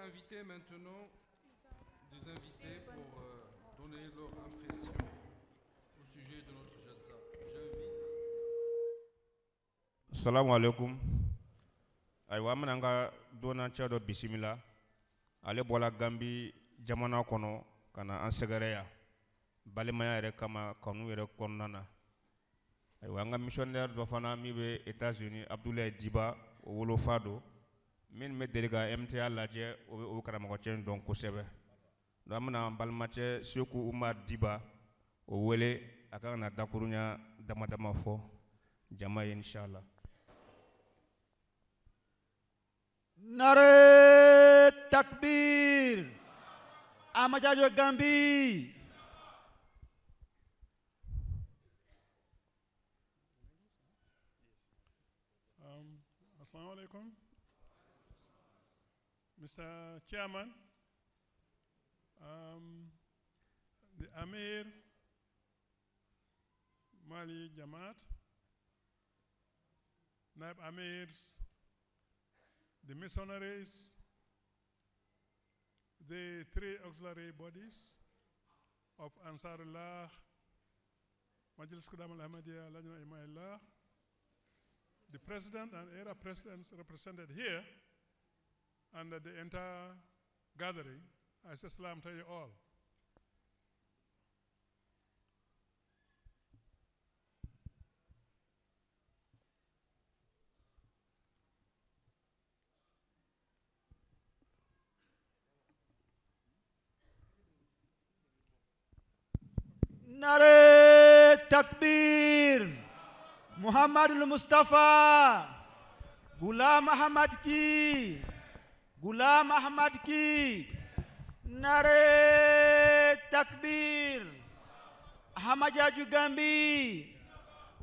inviter maintenant des invités pour donner leur impression au sujet de notre jalsa. J'invite. Salamu alaikum. Ayiwa, an bɛna an ka donancɛ dɔ bisimila. Ale bɔla Gambi jamana kɔnɔ ka na an sɛgɛrɛ yan balimaya yɛrɛ kama, kanu yɛrɛ kɔnɔna na. Ayiwa, an ka missionnaire dɔ fana min bɛ États-Unis, Abdoulaye Diba, o wolofa don. Min bɛ deli ka MTA lajɛ, o bɛ o karamɔgɔcɛ in dɔn kosɛbɛ. Donc an bɛna an balimacɛ Seku Umar Diba o wele a ka na dakurunya dama dama fɔ jama ye, inshallah. Nare Takbir. Ahmadiyya Gambi. Assalamu alaikum. Mr. Chairman, the Amir Mali Jamaat, Naib Amirs, the missionaries, the three auxiliary bodies of Ansarullah, Majlis Khuddam al-Ahmadiyya, Lajna Imaillah, the president and era presidents represented here, and the entire gathering, I say salam to you all. Nare Takbir. Muhammad al-Mustafa. Ghulam Ahmad ki. Ghulam Ahmad ki. Nare Takbir. Ahmadiyya Gambi.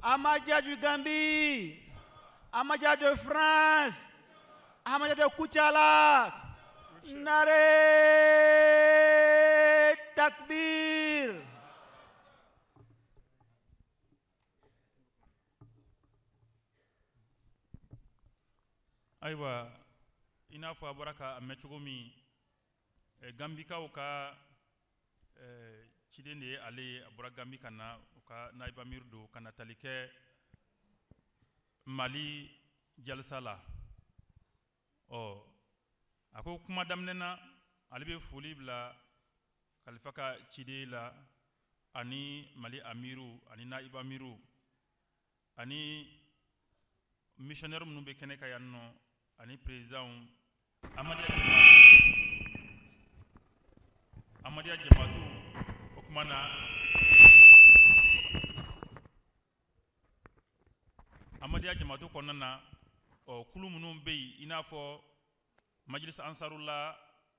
Ahmadiyya Gambi. Ahmadiyya de France. Ahmadiyya de Koutiala. Nare Takbir. Ayiwa, i n'a fɔ a bɔra ka a mɛn cogo min, Gambikaw ka ciden de ye ale ye. A bɔra Gambi ka na, u ka Naib Amir don ka na tali kɛ Mali jalisa la. Ɔ, a ko kuma daminɛ na, ale bɛ foli bila kalifa ka ciden la ani Mali amiru ani Naib Amiru ani missionnaire minnu bɛ kɛnɛ kan yan nɔ ani président Ahmadiyya Jamaatu. O kuma na, Ahmadiyya Jamaatu kɔnɔna na, ɔ, kulu minnu bɛ yen, i n'a fɔ Majlis Ansarullah,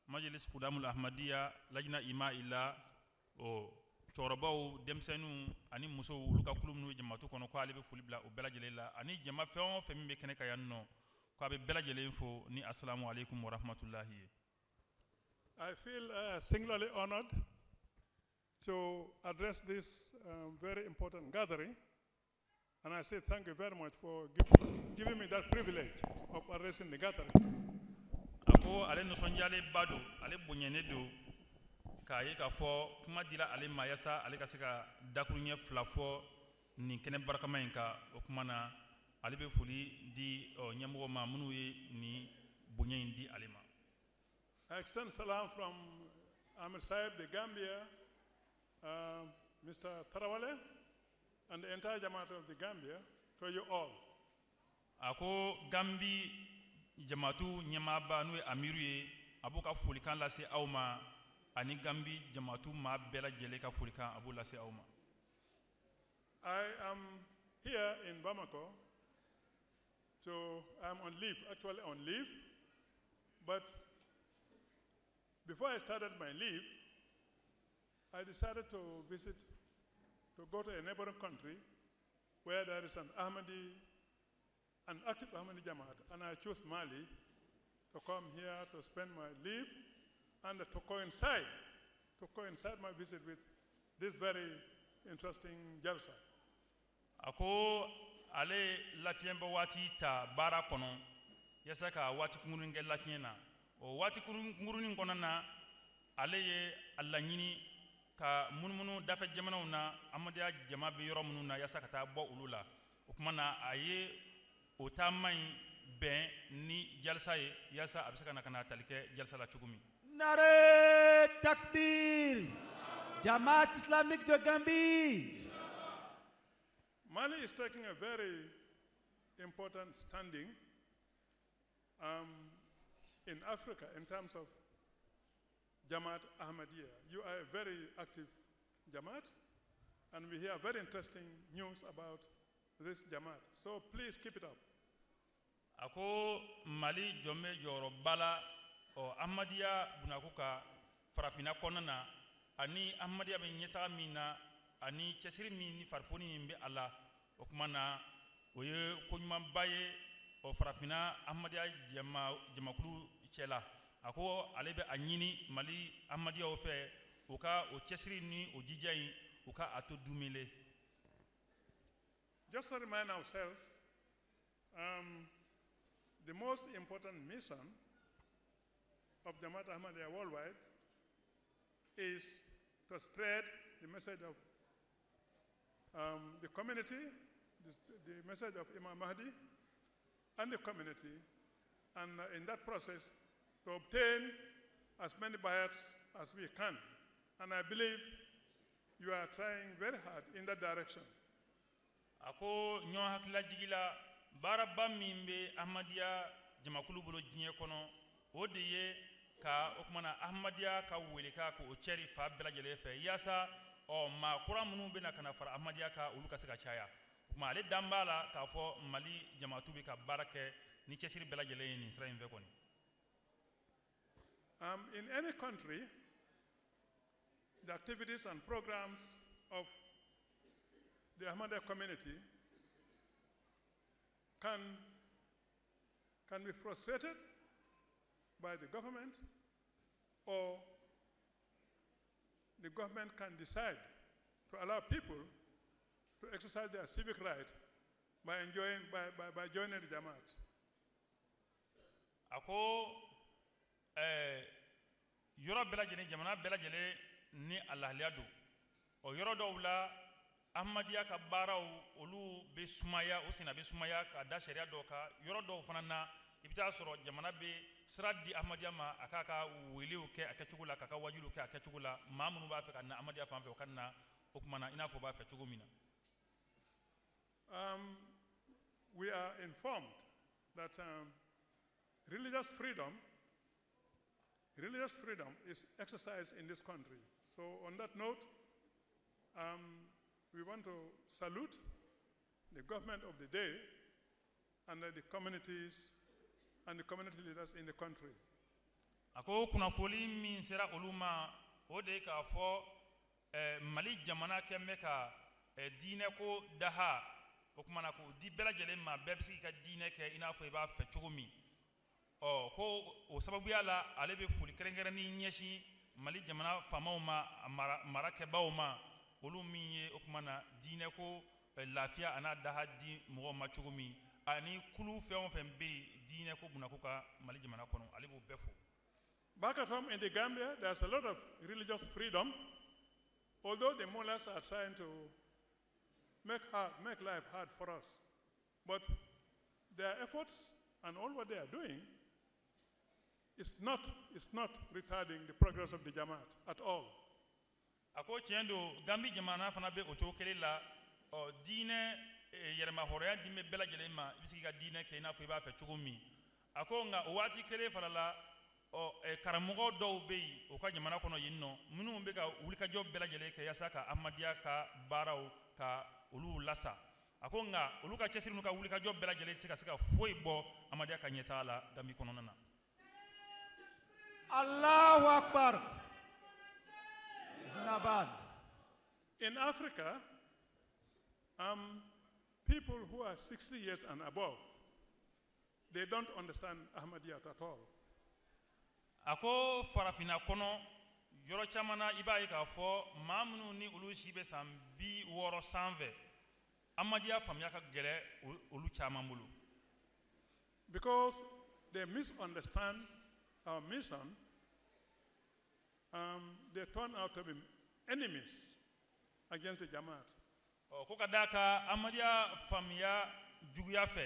Majlis Khudamul Ahmadiyya, Lajna Imaillah, ɔ, cɛkɔrɔbaw, denmisɛnninw ani musow, olu ka kulu minnu ye Jamaatu kɔnɔ, ko ale bɛ foli bila o bɛɛ lajɛlen la, ani jama fɛn o fɛn min bɛ kɛnɛ kan yan nɔ, k'a bɛ bɛɛ lajɛlen fo ni asalamu aleykum wa rahmatulahi ye. I feel singularly honored to address this very important gathering, and I say thank you very much for giving me that privilege of addressing the gathering. A ko ale nisɔndiyalenba don, ale bonyanen don k'a ye k'a fɔ kuma dira ale ma yaasa ale ka se ka dakuruɲɛ fila fɔ nin kɛnɛ barikama in kan. O kuma na, ale bɛ foli di ɲɛmɔgɔ ma minnu ye nin bonya in di ale ma. I extend salam from Amir Sahib, the Gambia, Mr. Tarawale, and the entire Jamaat of the Gambia to you all. A ko Gambi Jamaatu ɲɛmaaba n'o ye Amiru ye, a b'o ka folikan lase aw ma, ani Gambi Jamaatu maa bɛɛ lajɛlen ka folikan, a b'o lase aw ma. I am here in Bamako to, I'm on leave, actually on leave, but before I started my leave, I decided to visit, to go to a neighboring country where there is an Ahmadi, an active Ahmadi Jamaat, and I chose Mali to come here to spend my leave and to coincide my visit with this very interesting jalsa. A ko ale lafiɲɛ bɔ waati ta baara kɔnɔ yaasa ka waati kunkurunin kɛ lafiɲɛ na. O waati kunkurunin kɔnɔna na, ale ye a laɲini ka munumunu dafɛ jamanaw na, Ahmadiyya jama bɛ yɔrɔ minnu na, yaasa ka taa bɔ olu la. O tuma na, a ye o taama in bɛn ni jalisa ye, yaasa a bɛ se ka na ka na tali kɛ jalisa la cogo min. Nare Takbir. Jamaat islamique de Gambie. Mali is taking a very important standing in Africa in terms of Jamaat Ahmadiyya. You are a very active Jamaat, and we hear very interesting news about this Jamaat. So please keep it up. A ko Mali jɔn bɛ jɔyɔrɔba la ɔ Ahmadiyya bunako ka farafinna kɔnɔna na, ani Ahmadiyya bɛ ɲɛtaga min na, ani cɛsiri min ni farifoni min bɛ a la. O tuma na, o ye koɲumanba ye ɔ farafinna Ahmadiyya jama jamakulu cɛ la. A ko ale bɛ a ɲini Mali Ahmadiyyaw fɛ, u ka o cɛsiri ni o jija in, u ka a to dumile. Just to remind ourselves, the most important mission of Jamaat Ahmadiyya worldwide is to spread the message of the community, the message of Imam Mahdi and the community, and in that process to obtain as many bayats as we can. And I believe you are trying very hard in that direction. A ko ɲɔgɔn hakililajigi la, baaraba min bɛ Ahmadiyya jamakulu bolo diɲɛ kɔnɔ, o de ye ka o kumana Ahmadiyya ka welekan k'o cɛri fa bɛɛ lajɛlen fɛ, yaasa ɔ maa kura minnu bɛna ka na fara Ahmadiyya kan, olu ka se ka caya. O tuma, ale dan b'a la k'a fɔ Mali jamatu bɛ ka baara kɛ ni cɛsiri bɛɛ lajɛlen ye nin sira in fɛ kɔni. In any country, the activities and programs of the Ahmadiyya community can be frustrated by the government, or the government can decide to allow people to exercise their civic right by joining the Jamaat. A ko yɔrɔ bɛɛ lajɛlen, jamana bɛɛ lajɛlen ni a lahaliya don. Ɔ yɔrɔ dɔw la, Ahmadiyya ka baaraw olu bɛ sumaya, o senna bɛ sumaya ka da sariya dɔw kan. Yɔrɔ dɔw fana na, i bɛ taa sɔrɔ jamana bɛ sira di Ahmadiyya ma, a k'a ka welew kɛ a kɛcogo la, k'a ka wajuliw kɛ a kɛcogo la. Maa minnu b'a fɛ ka na Ahmadiyya fan fɛ, o ka na o tuma na i n'a fɔ o b'a fɛ cogo min na. We are informed that religious freedom is exercised in this country. So on that note, we want to salute the government of the day and the communities and the community leaders in the country. A ko kunnafoli min sera olu ma, o de ye k'a fɔ Mali jamana kɛn bɛ ka diinɛko daha, o tuma na k'o di bɛɛ lajɛlen ma, bɛɛ bɛ se k'i ka diinɛ kɛ i n'a fɔ i b'a fɛ cogo min. Ɔ ko o sababuya la, ale bɛ foli kɛrɛnkɛrɛnnin ɲɛsin Mali jamana faamaw ma, a mara marakɛbaw ma, olu min ye o tuma na diinɛko lafiya a n'a daha di mɔgɔw ma cogo min, ani kulu fɛn o fɛn bɛ yen diinɛko bunako ka Mali jamana kɔnɔ, ale b'o bɛɛ fo. Back at home in the Gambia, there's a lot of religious freedom, although the mullahs are trying to make life hard for us. But their efforts and all what they are doing is not retarding the progress of the Jamaat at all. A ko tiɲɛ don, Gambi jamana fana bɛ o cogo kelen la. Ɔ diinɛ yɛrɛmahɔrɔnya di bɛ bɛɛ lajɛlen ma, i bɛ se k'i ka diinɛ kɛ i n'a fɔ i b'a fɛ cogo min. A ko nka o waati kelen fana la, ɔ karamɔgɔ dɔw bɛ yen o ka jamana kɔnɔ yen nɔ, minnu bɛ ka wulikajɔ bɛɛ lajɛlen kɛ yaasa ka Ahmadiyya ka baaraw ka olu lasa. A ko nka olu ka cɛsiri n'u ka wulikajɔ bɛɛ lajɛlen tɛ se ka se ka foyi bɔ Ahmadiyya ka ɲɛtaga la Gambi kɔnɔna na. Allahu Akbar. Zindabad. In Africa, people who are 60 years and above, they don't understand Ahmadiyyat at all. A ko farafinna kɔnɔ, yɔrɔ caman na, i b'a ye k'a fɔ maa minnu ni olu si bɛ san 60 sanfɛ, Ahmadiyya faamuya ka gɛlɛ olu caman bolo. Because they misunderstand our mission, they turn out to be enemies against the Jamaat. Ɔ ko ka d'a kan Amadiya faamuya juguya fɛ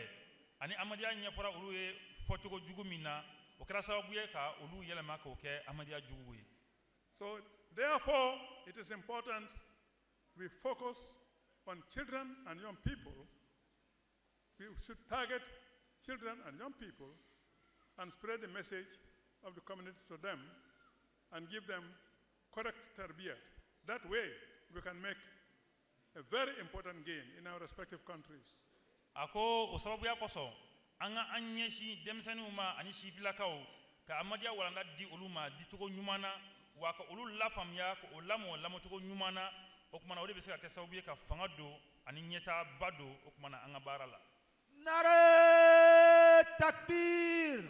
ani Amadiya ɲɛfɔra olu ye fɔcogo jugu min na, o kɛra sababu ye ka olu yɛlɛma k'o kɛ Amadiya juguw ye. So therefore, it is important we focus on children and young people. We should target children and young people and spread the message of the community to them and give them correct tarbiyat. That way, we can make a very important gain in our respective countries. A ko o sababuya kosɔn an ka an ɲɛsin denmisɛnninw ma ani sifilakaw ka Amadiya walanda di olu ma dicogo ɲuman na, wa ka olu lafaamuya ka o lamɔ lamɔcogo ɲuman na. O kumana o de bɛ se ka kɛ sababu ye ka fanga don ani ɲɛtaaba don o kumana an ka baara la. Nare takbir.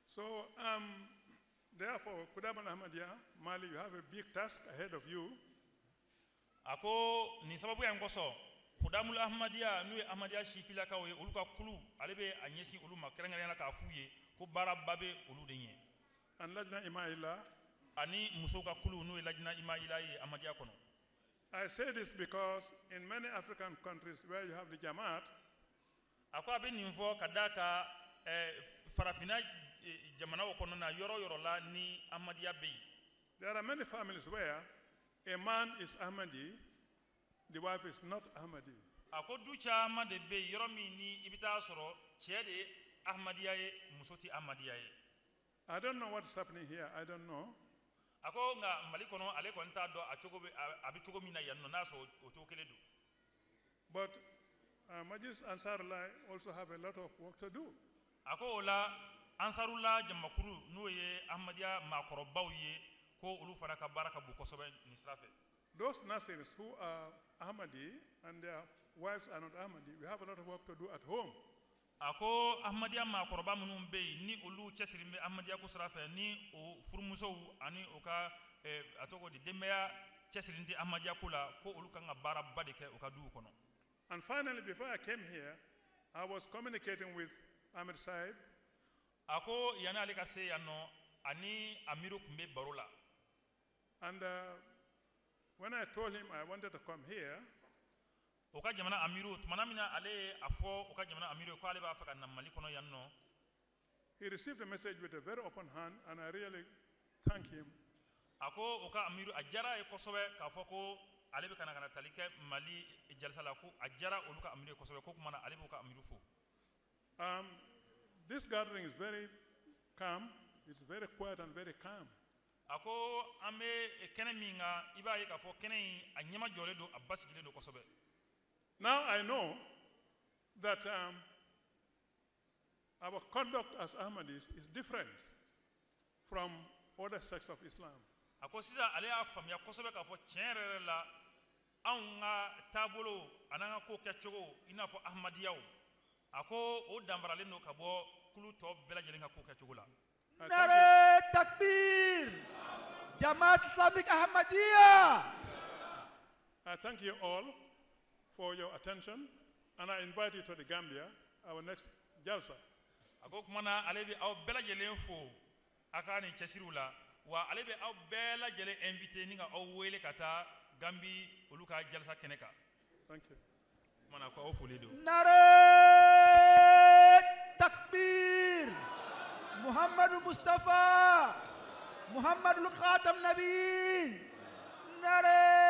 So, therefore, Khuddam Ahmadiyya, Mali, you have a big task ahead of you. A ko nin sababuya in kosɔn Khudamul Ahmadiyya, n'o ye Ahmadiyya sifilakaw ye, olu ka kulu, ale bɛ a ɲɛsin olu ma kɛrɛnkɛrɛnnenya la k'a f'u ye ko baaraba bɛ olu de ɲɛ. And Lajna Imaillah. Ani musow ka kulu, n'o ye Lajna Imaillah ye Ahmadiyya kɔnɔ. I say this because in many African countries where you have the Jamaat, a ko a bɛ nin fɔ ka d'a kan farafinna jamanaw kɔnɔna na, yɔrɔ o yɔrɔ la ni Ahmadiyya bɛ yen, there are many families where a man is Ahmadi, the wife is not Ahmadi. A ko du caman de bɛ yen, yɔrɔ min ni i bɛ taa sɔrɔ cɛ de ye Ahmadiyya ye, muso tɛ Ahmadiyya ye. I don't know what's happening here, I don't know. A ko nka Mali kɔnɔ, ale kɔni t'a dɔn a cogo bɛ a bɛ cogo min na yan nɔ, n'a sɔrɔ o cogo kelen don. But Majlis Ansarullah also have a lot of work to do. A ko o la Ansarula jamakuru, n'o ye Ahmadiyya maakɔrɔbaw ye, ko olu fana ka baara ka bon kosɛbɛ nin sira fɛ. Those Nasirs who are Ahmadi and their wives are not Ahmadi, we have a lot of work to do at home. A ko Ahmadiyya maakɔrɔba minnu bɛ yen ni olu cɛsiri bɛ Ahmadiyya ko sira fɛ, ni o furumusow ani o ka a tɔgɔ di denbaya cɛsiri tɛ Ahmadiyya ko la, ko olu kan ka baaraba de kɛ u ka duw kɔnɔ. And finally, before I came here, I was communicating with Amir Saib. A ko yanni ale ka se yan nɔ, ani Amiru tun bɛ baro la. And when I told him I wanted to come here, o ka jamana Amiru, tumana min na ale ye a fɔ o ka jamana Amiru ye ko ale b'a fɛ ka na Mali kɔnɔ yan nɔ, he received the message with a very open hand, and I really thank him. A ko o ka Amiru, a diyara a ye kosɛbɛ k'a fɔ ko ale bɛ ka na ka na tali kɛ Mali jalisa la, ko a diyara olu ka Amiru ye kosɛbɛ, ko kumana ale b'u ka Amiru fo. This gathering is very calm. It's very quiet and very calm. A ko an bɛ kɛnɛ min kan, i b'a ye k'a fɔ kɛnɛ in a ɲɛma jɔlen don, a basigilen don kosɛbɛ. Now I know that our conduct as Ahmadis is different from other sects of Islam. A ko sisan ale y'a faamuya kosɛbɛ k'a fɔ tiɲɛ yɛrɛ yɛrɛ la, anw ka taabolo an'an ka ko kɛcogo i n'a fɔ Ahmadiyaw, a ko o danfaralen don ka bɔ kulu tɔ bɛɛ lajɛlen ka ko kɛcogo la. Nare takbir. Jamaat Islamic Ahmadiyya. I thank you all for your attention, and I invite you to the Gambia, our next Jalsa. A ko kumana ale bɛ aw bɛɛ lajɛlen fo a ka nin cɛsiriw la, wa ale bɛ aw bɛɛ lajɛlen invité ni ka aw wele ka taa Gambi olu ka jalisa kɛnɛ kan. Thank you. Kumana ko aw foli don. Nare takbir. Muhammadu Mustafa. Muhammadul Khatam Nabiyin. Nare